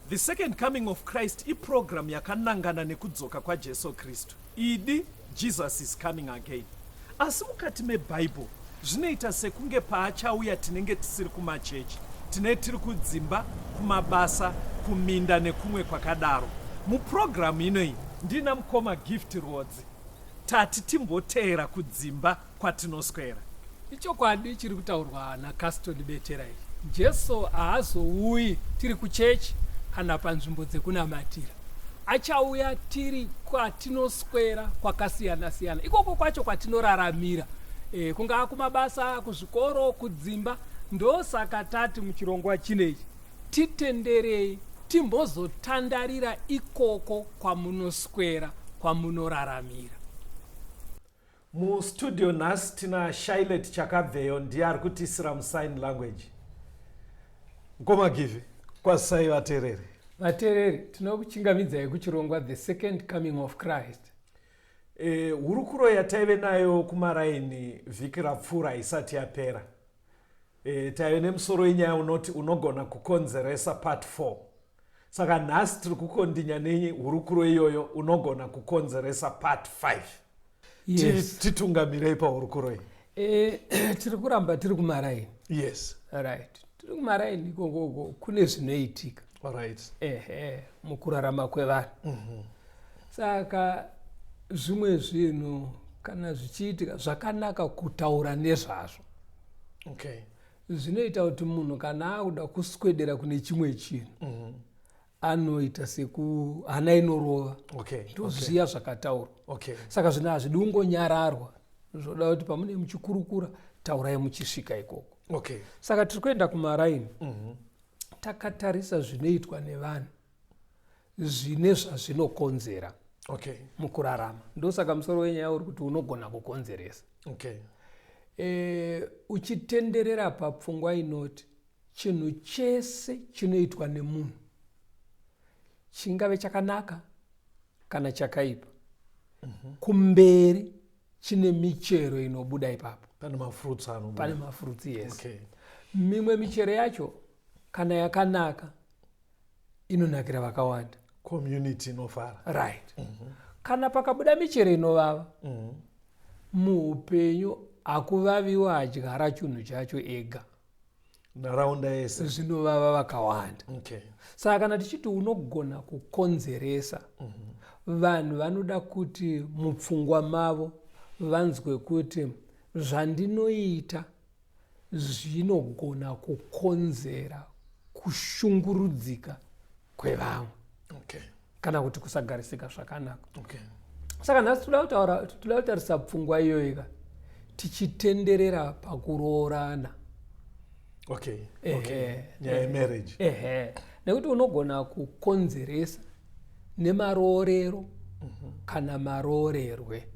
The Second Coming of Christ iprogram yakanangana nekudzoka kwaJesu Kristu. Idi, Jesus is coming again. Asi mukati meBible zvinoita sekunge paachauya tinenge tisiri kumachechi, tine tiri kudzimba, kumabasa, kuminda nekumwe kwakadaro. Muprogram inoyi ndina mukoma Gift Rwodzi. Tati timboteera kudzimba kwatinoswera. Ichokwadi chiri kutaurwa naCaston Betera ichi. Jesu haazouyi tiri kuchechi kana panzvimbo dzekunamatira. Achauya tiri kwatinoswera kwakasiyana siyana, ikoko kwacho kwatinoraramira, kungaa kumabasa, kuzvikoro, kudzimba. Ndosaka tati muchirongwa chinechi titenderei timbozotandarira ikoko kwamunoswera, kwamunoraramira. Mustudio nhasi tina Shylet Chakabveyo, ndiye ari kutiisira musign language. Mukoma Givi, kwazisai vateereri. Vateereri, tinokuchingamidzai kuchirongwa The Second Coming of Christ. Hurukuro yataive nayo kumaraini vhiki rapfuura isati yapera. Taive nemusoro wenyaya unoti unogona kukonzeresa part 4. Saka nhasi tiri kukondinya nehurukuro iyoyo, unogona kukonzeresa part 5. Yes. Titungamirei pahurukuro iyi. Tiri kuramba tiri kumaraini. Yes. Right. Tiri kumaraini ikokoko kune zvinoitika. Right. Ehe, mukurarama kwevanhu. Saka zvimwe zvinhu kana zvichiitika zvakanaka kutaura nezvazvo. Okay. Zvinoita kuti munhu kana akuda kuswedera kune chimwe chinhu anoita seku hana inorova. Ndozviya zvakataurwa. Saka zvinhu hazvidi kungonyararwa, zvoda kuti pamune muchikurukura taurai muchisvika ikoko. Saka tiri kuenda kumaraini. Takatarisa zvinoitwa nevanhu zvine zvazvinokonzera mukurarama. Ndosaka musoro wenyaya uri kuti unogona kukonzeresa. Uchitenderera papfungwa inoti chinhu chese chinoitwa nemunhu chingave chakanaka kana chakaipa, kumberi chine michero inobuda ipapo. Pane mafruits anobuda. Pane mafruits, yes. Mimwe michero yacho kana yakanaka inonakira vakawanda. Community inofara. Right. Kana pakabuda michero inovava, muupenyu hakuvaviwa adyara chinhu chacho ega. Nharaunda yese. Zvinovava vakawanda. Saka kana tichiti unogona kukonzeresa, vanhu vanoda kuti mupfungwa mavo vanzwe kuti zvandinoita zvinogona kukonzera kushungurudzika kwevamwe. Kana kuti kusagarisika zvakanaka. Saka nhasi toda kutarisa pfungwa iyoyo ka, tichitenderera pakuroorana. Nyaya yemarriage. Ehe, nekuti unogona kukonzeresa nemaroorero kana maroorerwe.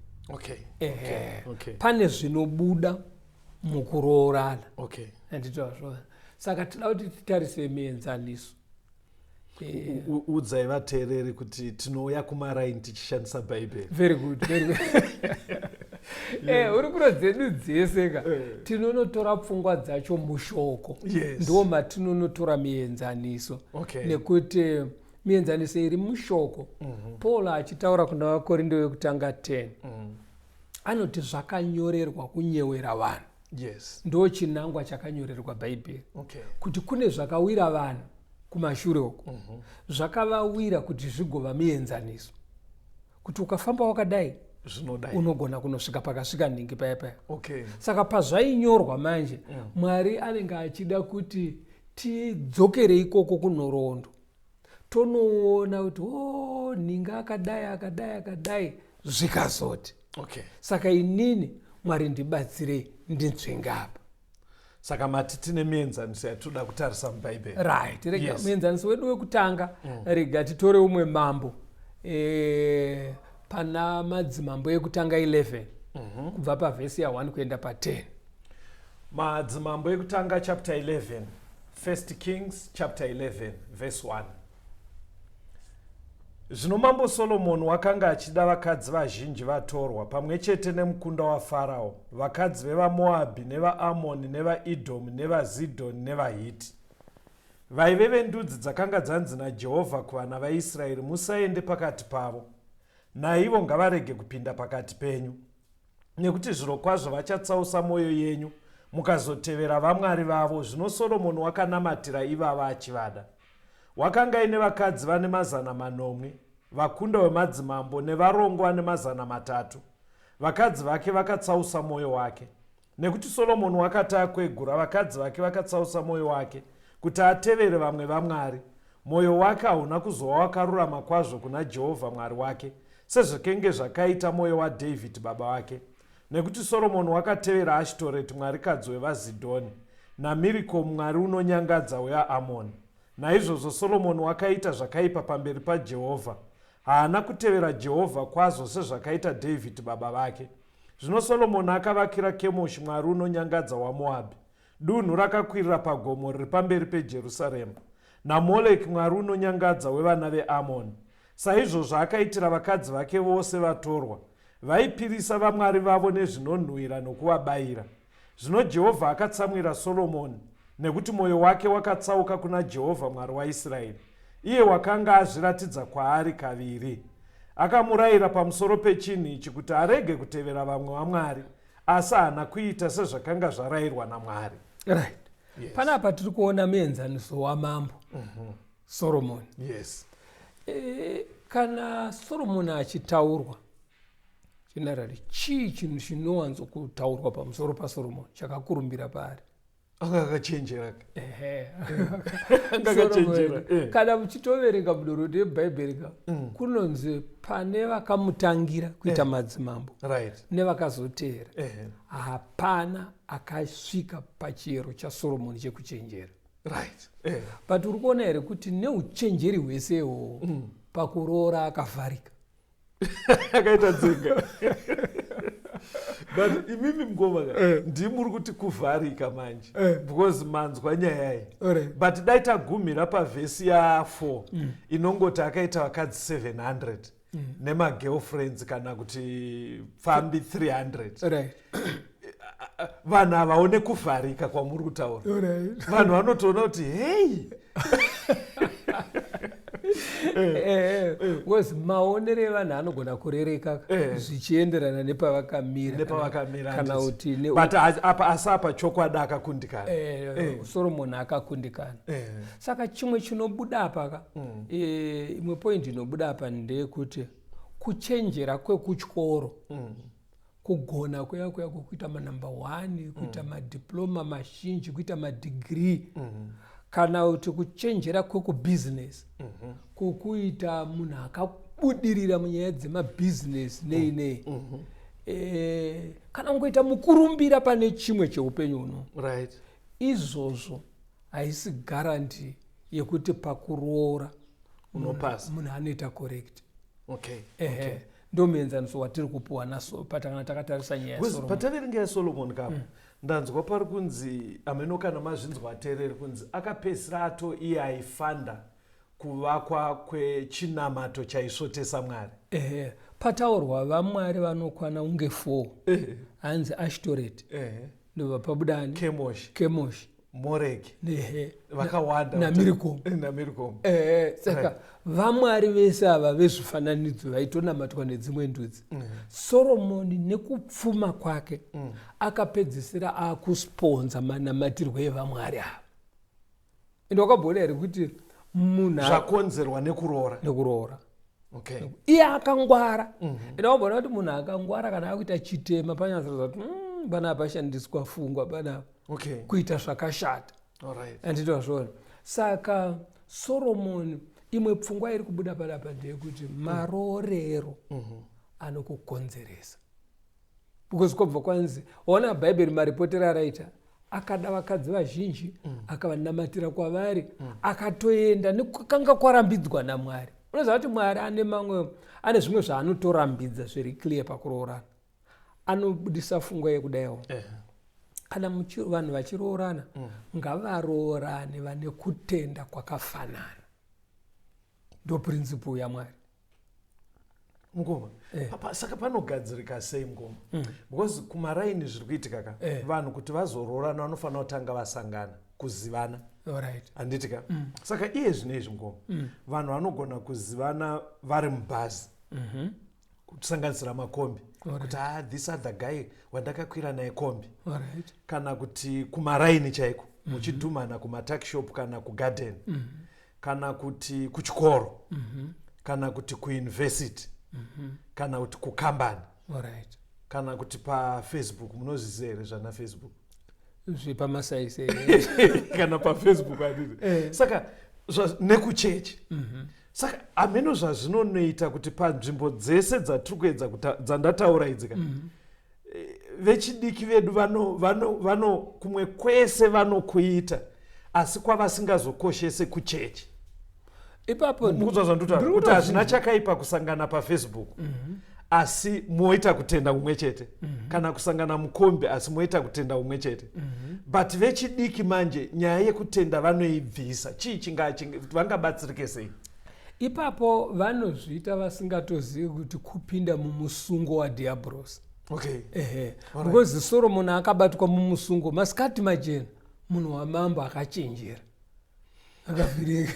Pane zvinobuda mukuroorana. Handitozvo. Saka tinoda kuti titarise mienzaniso. Udzai vateereri kuti tinouya kumaraini tichishandisa Bhaibheri. Very good, very good. Hurukuro dzedu dzese ka tinonotora pfungwa dzacho mushoko. Ndo matinonotora mienzaniso. Nekuti mienzaniso iri mushoko, Paul achitaura kuna vaKorindo vekutanga 10 anoti zvakanyorerwa kunyewera vanhu. Ndo chinangwa chakanyorerwa Bhaibheri. Kuti kune zvakawira vanhu kumashure uko, zvakavawira kuti zvigova mienzaniso kuti ukafamba wakadai zvinodai, unogona kunosvika pakasvika nhingi paya paya. Saka pazvainyorwa manje, Mwari anenge achida kuti tidzokere ikoko kunhoroondo, tonoona kuti o nhingi akadai akadai akadai zvikazoti. Saka inini Mwari ndibatsirei ndinzvenge apa. Saka mati tine mienzaniso yatinoda kutarisa muBhaibheri. Right. Rega muenzaniso wedu wekutanga, rega titore umwe mambo, pana Madzimambo ekutanga 11, kubva pavhesi ya1 kuenda pa10. Madzimambo ekutanga chapter 11, First Kings chapter 11 verse 1. Zvino mambo Solomoni wakanga achida vakadzi vazhinji vatorwa pamwe chete nemukunda waFarao, vakadzi vevaMoabhi nevaAmoni nevaIdhomi nevaZidhoni nevaHiti. Vaive vendudzi dzakanga dzanzi naJehovha kuvana vaIsraeri, Musaende pakati pavo, naivo ngavarege kupinda pakati penyu, nekuti zvirokwazvo vachatsausa mwoyo yenyu mukazotevera vamwari vavo. Zvino Soromoni wakanamatira ivava achivada. Wakanga aine vakadzi vane 700, vakunda wemadzimambo, nevarongo vane 300. Vakadzi vake vakatsausa mwoyo wake. Nekuti Solomoni wakati akwegura, vakadzi vake vakatsausa mwoyo wake kuti atevere vamwe vamwari. Mwoyo wake hauna kuzova wakarurama kwazvo kuna Jehovha Mwari wake, sezvekenge zvakaita mwoyo waDhavhidhi baba vake. Nekuti Soromoni wakatevera Ashitoreti mwarikadzi wevaZidhoni, naMirikomu mwari unonyangadza weaAmoni. Naizvozvo Solomoni wakaita zvakaipa pamberi paJehovha, haana kutevera Jehovha kwazvo sezvakaita Dhavhidhi baba vake. Zvino Solomoni akavakira Kemoshi mwari unonyangadza waMoabhi, dunhu rakakwirira pagomo riri pamberi peJerusarema, naMoleki mwari unonyangadza wevana veAmoni. Saizvozvo akaitira vakadzi vake vose vatorwa, vaipirisa vamwari vavo nezvinonhuhwira nokuvabayira. Zvino Jehovha akatsamwira Solomoni, nekuti mwoyo wake wakatsauka kuna Jehovha Mwari waIsraeri, iye wakanga azviratidza kwaari kaviri. Akamurayira pamusoro pechinhu ichi kuti arege kutevera vamwe vamwari, asi haana kuita sezvakanga zvarayirwa naMwari. Right. Yes. Panapa tiri kuona muenzaniso wamambo Solomoni. Yes. Kana Solomoni achitaurwa generally, chii chinhu chinowanzokutaurwa pamusoro paSolomoni chakakurumbira paari? Anga akachenjera. Ehe. Anga akachenjera. Kana muchitoverenga mudorodo yebhaibheri ka, kunonzi pane vakamutangira kuita madzimambo nevakazoteera, hapana akasvika pachiyero chaSoromoni chekuchenjera. But uri kuona here kuti neuchenjeri hwese ihwohwo, pakuroora akavharika? Akaita dzenga. But imimi mukoma ka, ndimuri kuti kuvharika manje because manzwa nyaya iyi. But dai tagumira pavhesi ya4 inongoti akaita vakadzi 700 nemagirlfriends kana kuti pfambi 300, vanhu havaone kuvharika kwamuri kutaura. Vanhu vanotoona kuti hei. Because maonero evanhu anogona kurereka zvichienderana nepavakamira. Nepavakamira. Kana kuti But apa, asi apa chokwadi akakundikana. Solomon akakundikana. Saka chimwe chinobuda apa ka, imwe point inobuda apa ndeyekuti kuchenjera kwekutyoro, kugona kuya kuya kwekuita manumber one, kuita madiploma mazhinji, kuita madegree, kana kuti kuchenjera kwekubhizinesi, kwokuita munhu akabudirira munyaya dzemabhizinesi nei nei, kana kungoita mukurumbira pane chimwe cheupenyu huno, izvozvo haisi guarantee yekuti pakuroora Unopasa. Munhu anoita correct. Ehe. Ndo muenzaniso watiri kupuwa naso patakana takatarisa nyaya Because yaSolomon. Pataverenga yaSolomon kapa, ndanzwa pari kunzi, ameno kana mazvinzwa ateereri, kunzi akapedzisira ato iye aifanda kuvakwa kwechinamato chaisvotesa Mwari. Ehe, pataurwa vamwari vanokwana unge 4, hanzi Ashtoreti, ndobva pabudani? Kemoshi. Kemoshi. Moreki. Ehe. Vakawanda. NaMirikom. NaMirikom. Ehe, saka vamwari vese ava vezvifananidzo vaitonamatwa nedzimwe ndudzi, Soromoni nekupfuma kwake akapedzisira akusponza manamatirwo evamwari ava. Ende wakabhoona here kuti munhu Zvakonzerwa nekuroora. Nekuroora. Iye akangwara. Ende wakabhoona kuti munhu akangwara kana akuita chitema, panyatsoratidza kuti panapa pashandiswa fungwa panapa kuita zvakashata. Anditozviona. Saka Solomon, imwe pfungwa iri kubuda panapa ndeyekuti maroorero anokukonzeresa, because kwabva kwanzi, waona bhaibheri maripotero araita, akada vakadzi vazhinji, akavanamatira kwavari, akatoenda nekukanga kwarambidzwa naMwari. Unoziva kuti Mwari ane mamwe, ane zvimwe zvaanotorambidza zviri clear pakuroorana. Anobudisa pfungwa yekudaiwo, kana vanhu vachiroorana, ngavaroorane vane kutenda kwakafanana. Ndo principle yaMwari. Mukoma, saka panogadzirika sei, mukoma? Because kumaraini zviri kuitika ka, vanhu kuti vazoroorana vanofanira kutanga vasangana. Kuzivana, handiti ka? Saka iye zvino izvi, ngoma, vanhu vanogona kuzivana vari mubhazi, kusanganisira makombi, kuti, "Ah, this other guy wandakakwira naye kombi," kana kuti kumaraini chaiko, muchidhumana kumatuckshop kana kugarden, kana kuti kuchikoro, kana kuti kuuniversity, kana kuti kukambani, kana kuti paFacebook. Munozviziva here zvana Facebook? Zvepamasaisai? Kana paFacebook, handiti? Saka nekuchechi. Saka hameno zvazvinonoita kuti panzvimbo dzese dzatiri kuedza dzandataura idzika, vechidiki vedu vano kumwe kwese vanokuita, asi kwavasingazokoshese kuchechi. Ipapo Mukunzwa zvandinotaura, ndiri kuti hazvina kutozvinzwa. chakaipa kusangana paFacebook, asi moita kutenda kumwe chete, kana kusangana mukombi, asi moita kutenda kumwe chete. But vechidiki manje, nyaya yekutenda vanoibvisa. Chii vangabatsirike sei? Ipapo vanozviita vasingatozivi kuti kupinda mumusungo wadhiabhurosi. Ehe, because Solomon akabatwa mumusungo masikati machena, munhu wamambo akachenjera, akavhirika.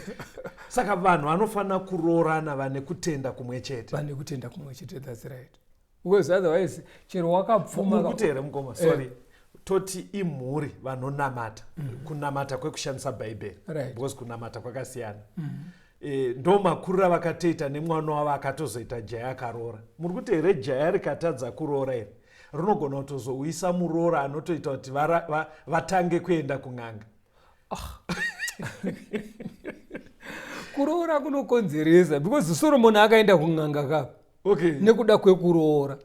Saka vanhu vanofanira kuroorana vane kutenda kumwe chete. Vane kutenda kumwe chete, that's right, because otherwise chero wakapfuma. Muri kuti here, mukoma, sorry, toti imhuri vanonamata, kunamata kwekushandisa Bhaibheri? Because kunamata kwakasiyana. Ndo makuriro avakatoita nemwana wavo akatozoita jaya akaroora. Muri kuti here jaya rikatadza kuroora iri rinogona kutozouyisa muroora anotoita kuti vatange kuenda kun'anga? Kuroora kunokonzeresa, because Solomon akaenda kun'anga kapa nekuda kwekuroora.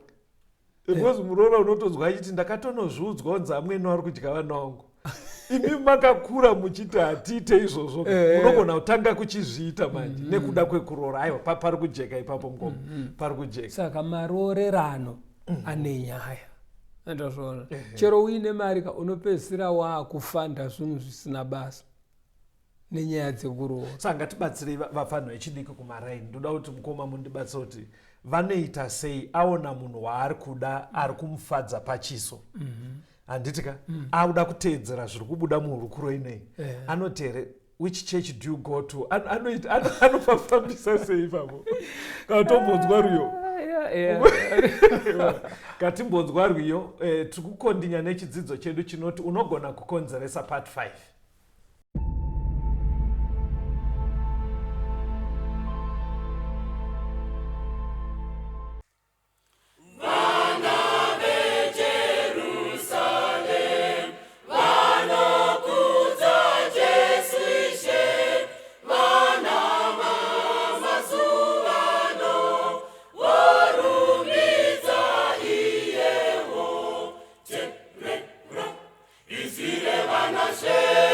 Because muroora unotonzwa achiti, "Ndakatonozviudzwa kunzi amwene vari kudya vana vangu." Imi makakura muchiti hatiite izvozvo. Unogona kutanga kuchizviita manje nekuda kwekuroora. Aiwa, pari kujeka ipapo, mukoma, pari kujeka. Saka maroorerano ane nyaya, andazvoona. Chero uine mari ka, unopedzisira waakufanda zvinhu zvisina basa nenyaya dzekuroora. Saka ngatibatsirei vafanhu vechidiki kumaraini. Ndoda kuti mukoma mundibatsire kuti vanoita sei. Aona munhu waari kuda, ari kumufadza pachiso, handiti ka? Akuda kuteedzera zviri kubuda muhurukuro inei. Anoti here, "Which church do you go to?" Anopafambisa sei ipapo? Kana tombonzwa rwiyo. Ngatimbonzwa rwiyo. Tiri kukondinya nechidzidzo chedu chinoti "Unogona kukonzeresa", part 5. Izire vana.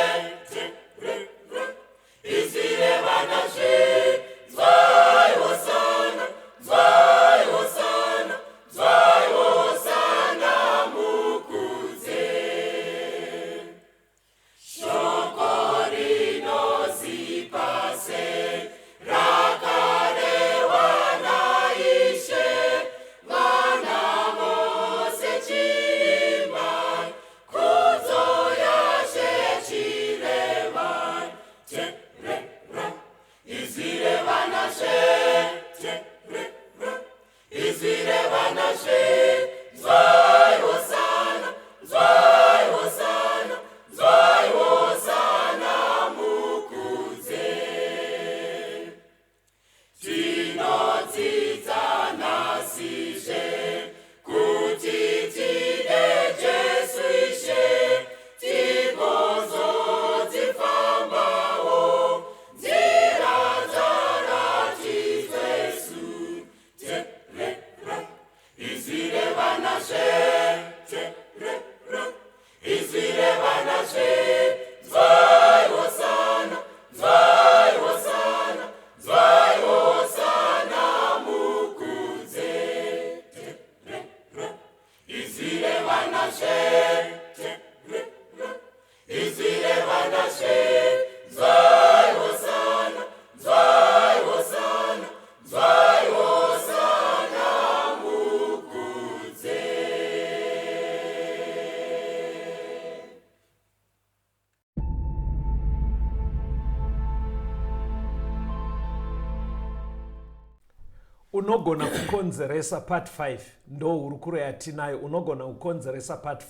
Unogona kukonzeresa part 5, ndo hurukuro yatinayo. Unogona kukonzeresa part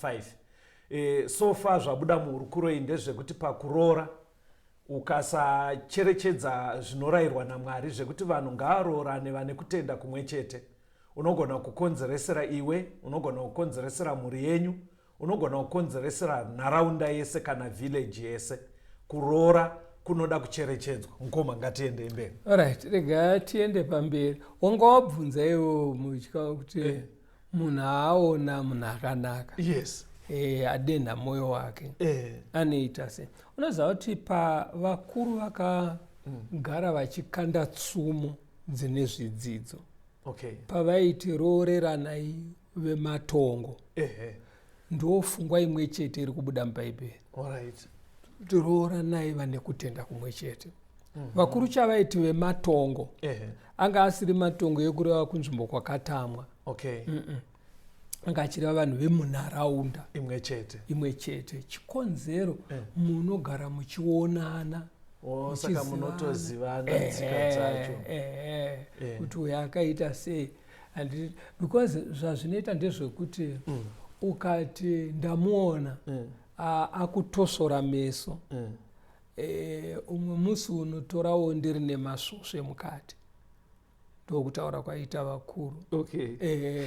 5. So far zvabuda muhurukuro iyi ndezvekuti pakuroora, ukasacherechedza zvinorayirwa naMwari zvekuti vanhu ngavaroorane vane kutenda kumwe chete, unogona kukonzeresera iwe, unogona kukonzeresera mhuri yenyu, unogona kukonzeresera nharaunda yese kana village yese. Kuroora kunoda kucherechedzwa. Mukoma, ngatiendei mberi. Alright, rega tiende pamberi. Wanga wabvunza iwo mutya kuti munhu aona munhu akanaka, adenha mwoyo wake, anoita sei? Unoziva kuti pavakuru vakagara vachikanda tsumo dzine zvidzidzo. Pavaiti rooreranai vematongo, ndo pfungwa imwe chete iri kubuda muBhaibheri, kuti rooranai vane kutenda kumwe chete. Vakuru chavaiti vematongo, anga asiri matongo ekureva kunzvimbo kwakatamwa. Anga achireva vanhu vemunharaunda imwe chete. Imwe chete. Chikonzero, munogara muchionana. Oh, saka muchizivana. Munotozivana tsika dzacho. Ehe, kuti uyu akaita sei. Because zvazvinoita ndezvekuti ukati ndamuona, akutosora meso, umwe musi unotorawo ndiri nemasvosve mukati. Ndokutaura kwaita vakuru.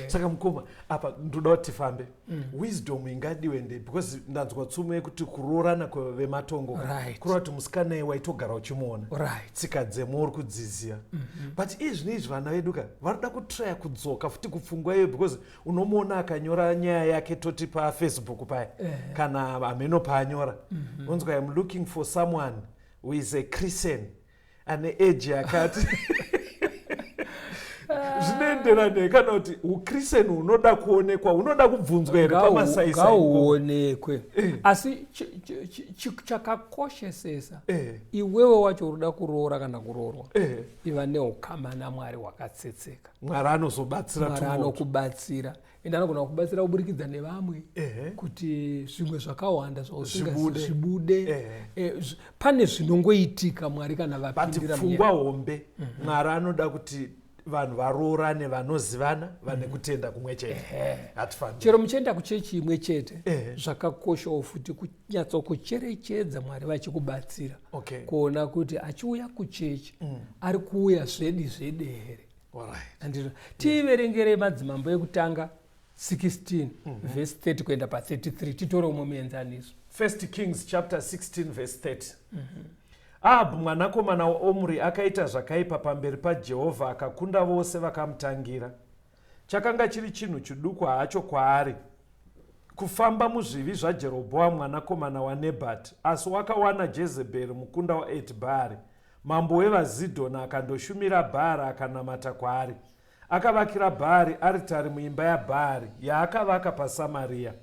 Saka mukoma, apa ndoda kuti tifambe. Wisdom ingadiwe nde because ndanzwa tsumo yekuti kuroorana kwevematongo, kureva kuti musikana iye waitogara uchimuona, tsika dzemo uri kudziziva. But izvino izvi vana vedu ka varikuda kutraya kudzoka futi kupfungwa iyoyo, because unomuona akanyora nyaya yake, toti paFacebook paya kana hameno paanyora, unonzwa, "Im looking for someone who is a Christian, ane age yakati." Zvinoenderana kana kuti uChristian hunoda kuonekwa, hunoda kubvunzwa here pamasaisai? Ngauonekwe, asi chakakoshesesa, iwewe wacho uri kuroora kana kuroorwa, iva neukama naMwari hwakatsetseka. Mwari anozobatsira. Mwari Tumoto. Anokubatsira, ende anogona kukubatsira kuburikidza nevamwe kuti zvimwe zvakawanda zvausingazivi Zvibude. zvibude. Pane zvinongoitika Mwari kana But vapindira pfungwa hombe, Mwari anoda kuti vanhu varoorane vanozivana, vane kutenda kumwe chete. Hatifambi. Chero muchienda kuchechi imwe chete, zvakakoshawo futi kunyatsokucherechedza Mwari vachikubatsira kuona kuti achiuya kuchechi ari kuuya zvedi zvedi here. Handizvo? Tiiverengere Madzimambo Ekutanga 16 vhesi 30 kuenda pa33, titore umwe muenzaniso. First Kings chapter 16 verse 30. Ahabhu mwanakomana waOmri akaita zvakaipa pamberi paJehovha, akakunda vose vakamutangira. Chakanga chiri chinhu chiduku hacho kwaari kufamba muzvivi zvaJerobhoamu mwanakomana waNebhati, asi wakawana Jezebheri mukunda waEtibhaari, mambo wevaZidhoni, akandoshumira Bhaari akanamata kwaari. Akavakira Bhaari aritari muimba yaBhaari yaakavaka paSamaria.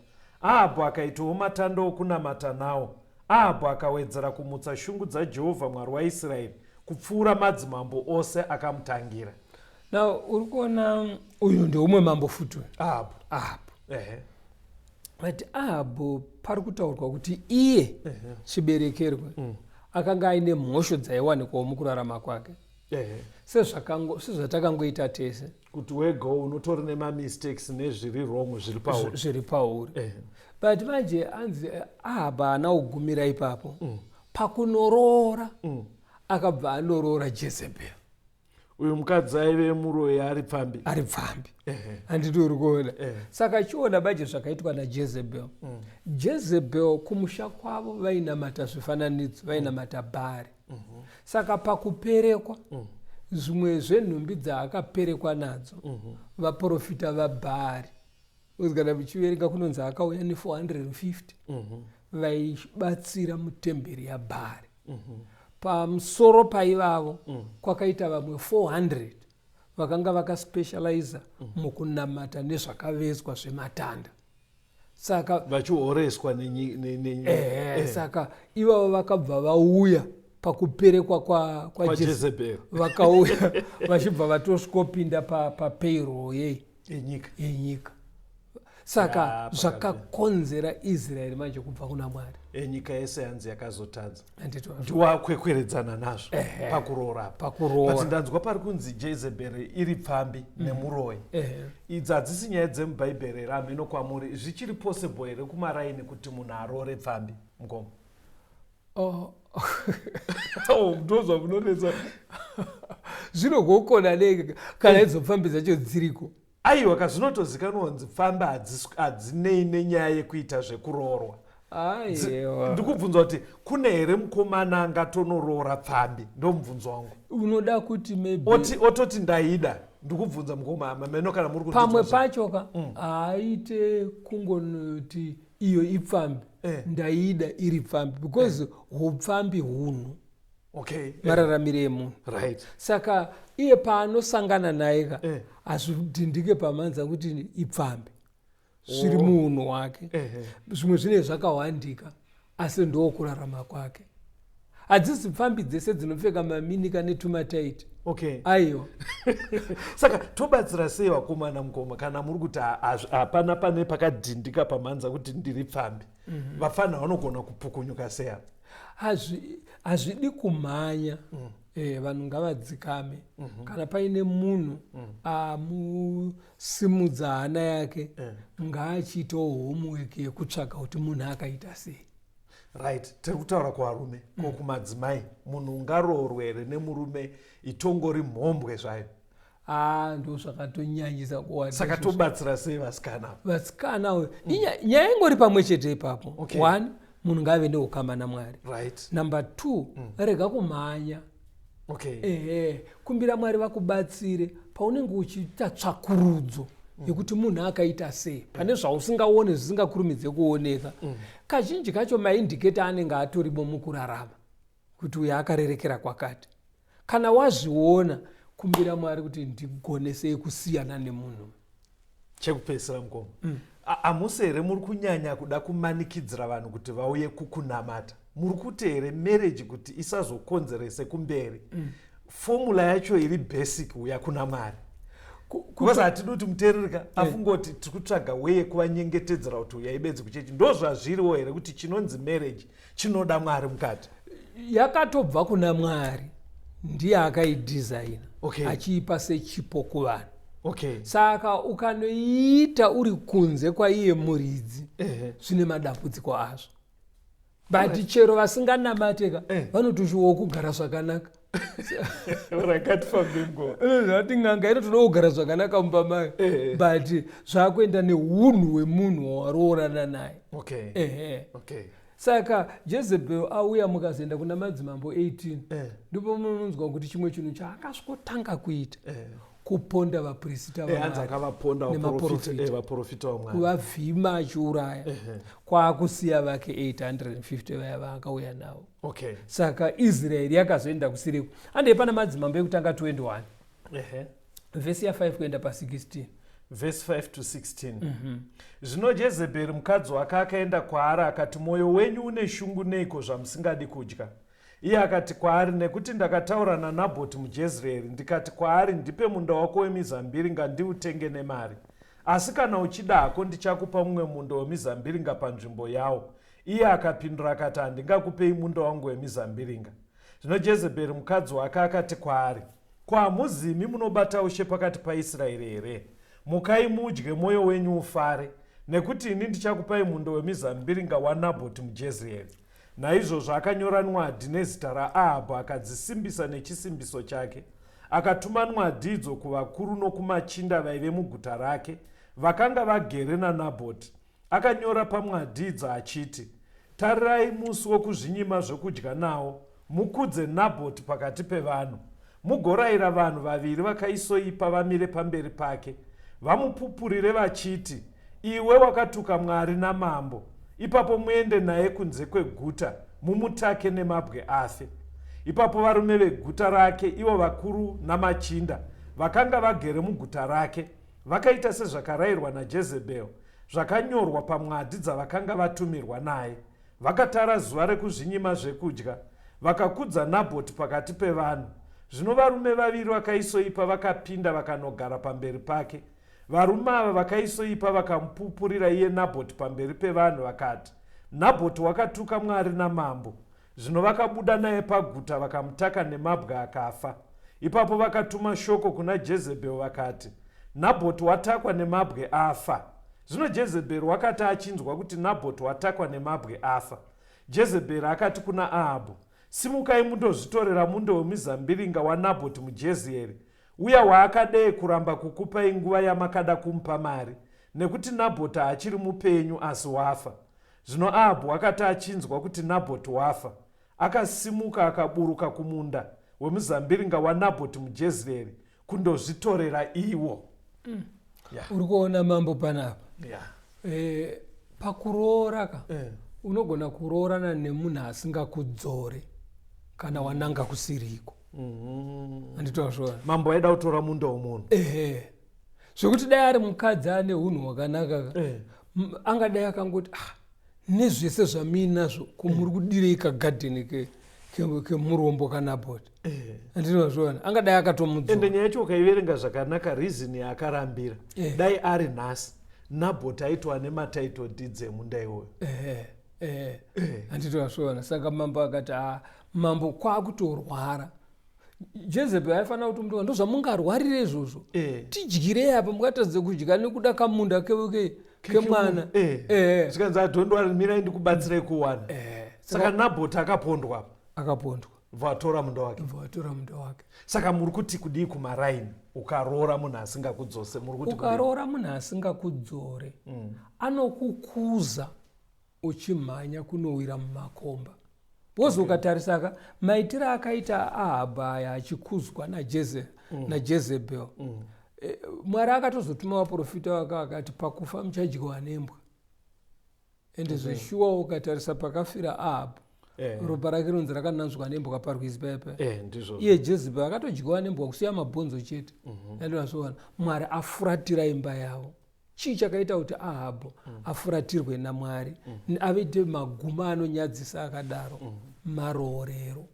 Ahabhu akaitawo matanda okunamata nawo. Ahabhu akawedzera kumutsa shungu dzaJehovha Mwari waIsraeri kupfuura madzimambo ose akamutangira. Now uri kuona uyu ndeumwe mambo futi uyu. Ahabhu. Ahabhu. But Ahabhu pari kutaurwa kuti iye chiberekerwe akanga aine mhosho dzaiwanikwawo mukurarama kwake, sezvatakangoita tese. Kuti wegawo unotori nemamistakes nezviri wrong zviri pauri. Zviri pauri. But manje anzi Ahabhu haana kugumira ipapo. Pakunoroora, akabva anoroora Jezebel. Uyu mukadzi aive muroyi, ari pfambi. Ari pfambi, handiti uri kuona? Saka chiona baje zvakaitwa naJezebel. Jezebel kumusha kwavo vainamata zvifananidzo, vainamata Bhaari. Saka pakuperekwa, zvimwe zvenhumbi dzaakaperekwa nadzo vaprofita vaBhaari, kana muchiverenga kunonzi akauya ne450 vaibatsira mutemberi yaBhaari. Pamusoro paivavo kwakaita vamwe 400 vakanga vakaspecializa mukunamata nezvakavezwa zvematanda. Saka vachihoreswa. Saka ivavo vakabva vauya pakuperekwa kwaJezebel, vakauya vachibva vatosvikopinda papayroll yei? Yenyika. Yenyika. Saka zvakakonzera Israeri manje kubva kuna Mwari. Nyika yese yanzi yakazotadza. Handiti wazvo? Ndiwakwekweredzana nazvo pakuroora apa. Pakuroora. But ndanzwa pari kunzi Jezebheri iri pfambi nemuroyi. Idzi hadzisi nyaya dzemubhaibheri here? Hameno kwamuri, zvichiri possible here kumaraini kuti munhu aroore pfambi, mukoma? Oh. Oh, ndozvamunonetsa. Zvinogokona nei kana idzo pfambi dzacho dziriko? Aiwa ka, zvinotozikanwa kunzi pfambi hadzinei nenyaya yekuita zvekuroorwa. Aiwa. Ndikubvunza kuti kune here mukomana angatonoroora pfambi? Ndomubvunzo wangu. Unoda kuti maybe Ototi ndaida. Ndikubvunza mukoma, meno kana muri pamwe kundinzwa. Pacho ka haaite kungonoti iyo ipfambi, ndaida iri pfambi, because hupfambi hunhu, mararamiro emunhu. Saka iye paanosangana naye ka, hazvidhindike pamanza kuti ipfambi, zviri muunhu hwake. Zvimwe zvinenge zvakawandika, asi ndokurarama kwake. Hadzisi pfambi dzese dzinopfeka maminika netumataiti. Aiwa. Saka tobatsira sei vakomana, mukoma, kana muri kuti hapana pane pakadhindika pamhanza kuti ndiri pfambi? Vafana vanogona kupukunyuka sei apa? Hazvidi kumhanya. Vanhu ngavadzikame. Kana paine munhu amusimudza hana yake, ngaachiitawo homework yekutsvaga kuti munhu akaita sei. Right, tiri kutaura kuvarume. Ko kumadzimai, munhu ungaroorwe here nemurume itongori mhombwe zvayo? A, ndo zvakatonyanyisa kuwanda. Saka tobatsira sei vasikana? Vasikana uyu, nyaya ingori pamwe chete ipapo. One, munhu ngaave neukama naMwari. Number two, rega kumhanya. Ehe, kumbira Mwari vakubatsire paunenge uchiita tsvakurudzo yekuti munhu akaita sei, pane zvausingaone zvisingakurumidze kuoneka. Kazhinji kacho maindicators anenge atorimo mukurarama kuti uyu akarerekera kwakati. Kana wazviona, kumbira Mwari kuti ndigonesei kusiyana nemunhu. Chekupedzisira, mukoma, hamusi here muri kunyanya kuda kumanikidzira vanhu kuti vauye kukunamata? Muri kuti here marriage kuti isazokonzerese kumberi, formula yacho iri basic, uya kuna Mwari? Because hatidi kuti muteerereka afungoti tiri kutsvaga way yekuvanyengetedzera kuti uyai bedzi kuchechi. Ndo zvazviriwo here kuti chinonzi marriage chinoda Mwari mukati? Yakatobva kuna Mwari, ndiye akaidhizaina achiipa sechipo kuvanhu. Saka ukanoiita uri kunze kwaiye muridzi, zvine madambudziko azvo. But chero vasinganamateka vanotoshuwawo kugara zvakanaka. Rakatifambe mukoma. Zvati n'anga inotoda kugara zvakanaka mumba mayo, but zvakuenda neunhu hwemunhu wawaroorana naye. Ehe. Saka Jezebel auya, mukazoenda kuna Madzimambo 18, ndipo munonzwa kuti chimwe chinhu chaakasvikotanga kuita kuponda vaprista. Hanzi akavaponda. Nemaprofita. Vaprofita vamwari. Kuvavhima achiuraya, kwaakusiya vake 850 vaya vaakauya navo. Saka Israeri yakazoenda kusiriko. Handei pana Madzimambo Ekutanga 21, vhesi ya5 kuenda pa16. Verse 5 to 16. Zvino Jezebheri mukadzi wake akaenda kwaari akati, "Mwoyo wenyu une shungu neiko zvamusingadi kudya?" Iye akati kwaari, "Nekuti ndakataura naNabhoti muJezreeri, ndikati kwaari, 'Ndipe munda wako wemizambiringa ndiutenge nemari. Asi kana uchida hako, ndichakupa mumwe munda wemizambiringa panzvimbo yawo.' Iye akapindura akati, 'Handingakupei munda wangu wemizambiringa.' Zvino Jezebheri mukadzi wake akati kwaari, 'Ko hamuzimi munobata ushe pakati paIsraeri here? Mukai mudye, mwoyo wenyu ufare, nekuti ini ndichakupai munda wemizambiringa waNabhoti muJezreeri.' Naizvozvo akanyora nwadhi nezita raAhabhu, akadzisimbisa nechisimbiso chake. Akatuma nwadhi idzo kuvakuru nokumachinda vaive muguta rake, vakanga vagere naNabhoti. Akanyora pamwadhi idzo achiti, 'Tarirai musi wokuzvinyima zvokudya nawo, mukudze Nabhoti pakati pevanhu. Mugorayira vanhu vaviri vakaisoipa vamire pamberi pake, vamupupurire vachiti, 'Iwe wakatuka Mwari namambo.' Ipapo muende naye kunze kweguta, mumutake nemabwe afe." Ipapo varume veguta rake, ivo vakuru namachinda vakanga vagere muguta rake, vakaita sezvakarayirwa naJezebheri zvakanyorwa pamwadhi dzavakanga vatumirwa naye. Vakatara zuva rekuzvinyima zvekudya, vakakudza Nabhoti pakati pevanhu. Zvino varume vaviri vakaisoipa vakapinda vakanogara pamberi pake. Varume ava vakaisoipa vakamupupurira iye Nabhoti pamberi pevanhu vakati, Nabhoti wakatuka Mwari namambo. Zvino vakabuda naye paguta vakamutaka nemabwe akafa. Ipapo vakatuma shoko kuna Jezebheri vakati, Nabhoti watakwa nemabwe afa. Zvino Jezebheri wakati achinzwa kuti Nabhoti watakwa nemabwe afa, Jezebheri akati kuna Ahabhu, Simukai mundozvitorera munda wemizambiringa waNabhoti muJezieri, uya waakadee kuramba kukupai nguva yamakada kumupa mari, nekuti Nabhoti haachiri mupenyu asi wafa. Zvino Ahabhu akati achinzwa kuti Nabhoti wafa, akasimuka akaburuka kumunda wemuzambiringa waNabhoti muJezreeri kundozvitorera iwo. Yeah. Uri kuona mambo panapa? Yeah. Pakuroora ka unogona kuroorana nemunhu asingakudzore kana wananga kusiriko. Handitozviona. Mambo aida kutora munda womunhu. Ehe. Zvekuti dai ari mukadzi ane unhu hwakanaka ka angadai akangoti ah, nezvese zvamiinazvo ko muri kudirei kagadheni kemurombo kaNabhoti? Handinozviona, angadai akatomudzora. Ende nyaya yacho ukaiverenga zvakanaka, reason yaakarambira, dai ari nhasi Nabhoti aitwa nematitle deeds emunda iwoyo. Ehe, ehe, handitozviona. Saka mambo akati, a mambo kwakutorwara. Jezebheri aifanira kuti mutonga, ndozvamungarwarire izvozvo? Tidyirei apa, mukatadze kudya nekuda kamunda kemwana. Zvikanzi, "Don't worry, mirai ndikubatsirei kuwana." Saka Nabhoti akapondwa. Akapondwa. Vatora munda wake. Vatora munda wake. Saka muri kuti kudii kumaraini? Ukaroora munhu asingakudzose, muri kuti kudii? Ukaroora munhu asingakudzore, anokukuza uchimhanya kunowira mumakomba, because ukatarisaka maitiro akaita Ahabhu aya achikuzwa naJezebel, Mwari akatozotuma vaprofita vake akati, "Pakufa muchadyiwa nembwa." Ende zveshuwa, ukatarisa pakafira Ahabhu, ropa rake rinonzi rakananzwa nembwa parwizi paya paya. Ndizvo. Iye Jezebel akatodyiwa nembwa, kusiya mabhonzo chete. Andivazviona, Mwari afuratira imba yavo. Chii chakaita kuti Ahabhu afuratirwe naMwari, avete maguma anonyadzisa akadaro? Maroorero.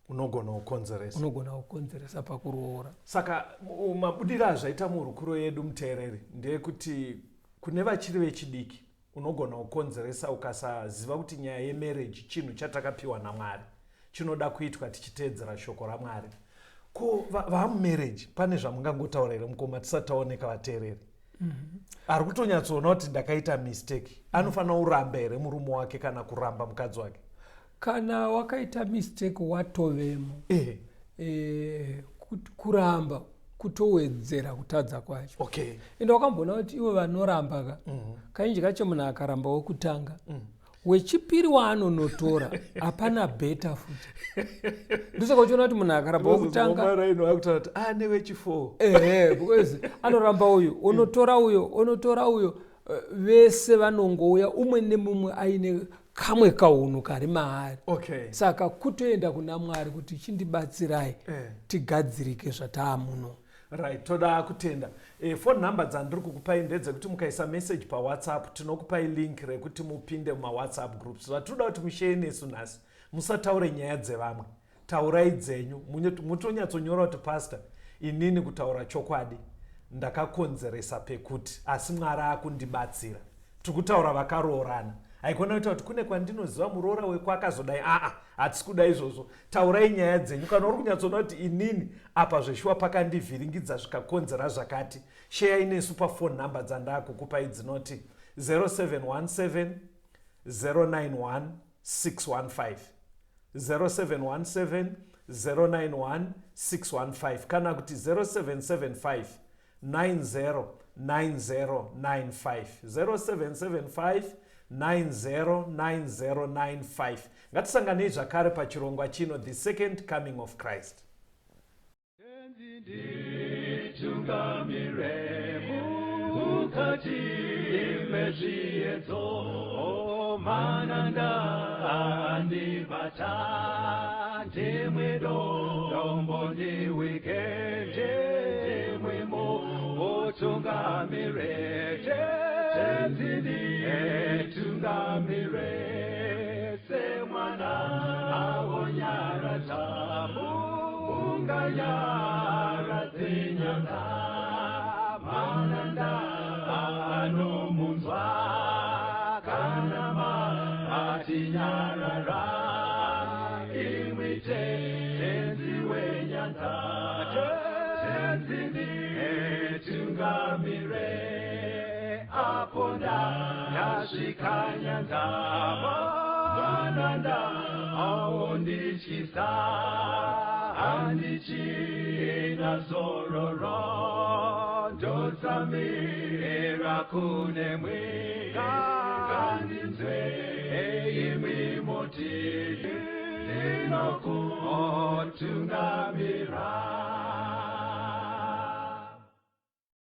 Unogona kukonzeresa. Unogona kukonzeresa pakuroora. Saka mabudiro azvaita muhurukuro yedu, muteereri, ndeyekuti kune vachiri vechidiki, unogona kukonzeresa ukasaziva kuti nyaya yemarriage chinhu chatakapiwa naMwari, chinoda kuitwa tichiteedzera shoko raMwari. Ko vamumarriage, pane zvamungangotaura here, mukoma, tisati taoneka vateereri? Ari kutonyatsoona kuti ndakaita mistake, anofanira kuramba here murume wake kana kuramba mukadzi wake? Kana wakaita mistake watovemo, kuramba kutowedzera kutadza kwacho. Ende wakamboona kuti ivo vanoramba ka, kazhinji kacho munhu akaramba wekutanga, wechipiri waanonotora hapana better futi. Ndosaka uchiona kuti munhu akaramba wekutanga, Maraini wakutaura kuti ane wechi4. Ehe, because anoramba uyu, unotora uyo, unotora uyo, vese vanongouya umwe nemumwe aine kamwe kaunhu kari maari. Saka kutoenda kuna Mwari kuti chindibatsirai tigadzirike zvataamuno. Right, toda kutenda. Phone number dzandiri kukupai ndedzekuti mukaisa message paWhatsApp, tinokupai link rekuti mupinde mumawhatsApp groups. Zvatinoda kuti musheye nesu nhasi, musataure nyaya dzevamwe, taurai dzenyu. Mutonyatsonyora kuti, "Pastor, inini kutaura chokwadi ndakakonzeresa pekuti, asi Mwari akundibatsira." Tiri kutaura vakaroorana, haikona kuita kuti kune kwandinoziva muroora wekwakazodai. Aa, hatisi kuda izvozvo. Taurai nyaya dzenyu. Kana uri kunyatsoona kuti inini apa zveshuwa pakandivhiringidza zvikakonzera zvakati, sheyai nesu pafone number dzandaakukupai dzinoti 0717 091 615, 0717 091 615, kana kuti 0775 909095, 0775 909095. Ngatisanganei zvakare pachirongwa chino, The Second Coming of Christ. Nditungamire mukati mezviedzo, mananda andibata, ndimwe dombo ndiwike, ndimwimo utungamire, Tenzi nditungamire, semwana awonyaradza unganyaradze nyanga, mananda anomunzwa kana. Tenzi nditungamire apo ndasvika nyanza mananda aondityisa handichina zororo ndotsamira kunemwi ngandinzwe imwi moti ndinokutungamira.